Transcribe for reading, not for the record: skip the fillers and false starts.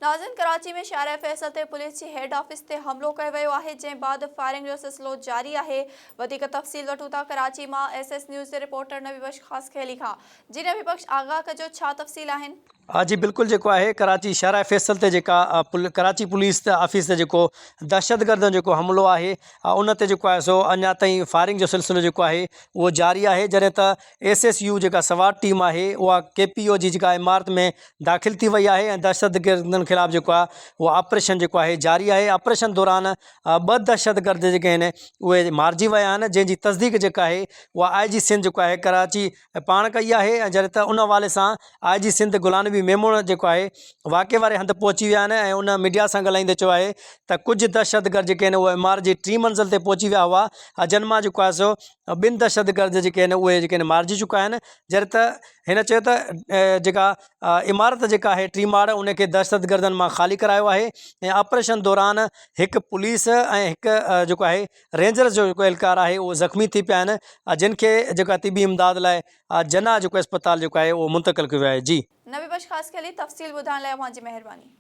ناظرين ڪراچي ۾ شارع فيصل تي پوليس جي هيڊ آفيس تي حملو ڪيو ويو آهي جنهن بعد فائرنگ جو سلسلو جاري آهي وڌيڪ تفصيل وٺون ٿا ڪراچي مان ايس ايس نيوز جي رپورٽر نبي بخش خاصخيلي کان جي نبي بخش آگاهه ڪجو ڇا تفصيل آهن. جي بلڪل جيڪو آهي ڪراچي شارع فيصل تي جيڪا ڪراچي پوليس آفيس تي جيڪو دهشتگردن جيڪو حملو آهي ان تي جيڪو آهي سو اڃا تائين فائرنگ جو سلسلو جيڪو آهي اهو جاري آهي جڏهن ته ايس ايس يو جيڪا سوات ٽيم آهي اها ڪي پي او جي جيڪا عمارت ۾ داخل ٿي وئي آهي ۽ دهشتگردن خلاف جيڪو آهي اهو آپريشن جيڪو آهي جاري آهي آپريشن دوران ٻه دهشتگرد جيڪي آهن اهي مارجي ويا آهن جنهن جي تصديق جيڪا آهي اها آء جي سنڌ جيڪو آهي ڪراچي پاڻ ڪئي آهي ۽ جڏهن ته ان حوالي سان آء جي سنڌ غلام نبي ميمڻ جيڪو آهي واقعي واري هنڌ پهچي ويا آهن ۽ ان ميڊيا سان ڳالهائيندي چيو آهي ته ڪجهه دهشتگرد جيڪي آهن اهي عمارت جي ٽين منزل تي پهچي ويا هئا جن مان جيڪو آهي سو ٻن دهشتگرد جيڪي آهن اهي جيڪي آهن مارجي چڪا آهن جڏهن ته هن چيو ته جيڪا عمارت جيڪا آهي ٽي ماڙ ان کي دهشتگردن مان خالي ڪرايو آهي ۽ آپريشن دوران هڪ پوليس ۽ هڪ جيڪو آهي رينجرز جو جيڪو اهلڪار آهي اهو زخمي ٿي پيا آهن جن کي جيڪا طبي امداد لاء جناح جيڪو اسپتال جيڪو آهي اهو منتقل ڪيو ويو آهي جي. نبي بخش خاصخيلي تفصيل ٻڌائڻ لاء اوهان جي مهرباني.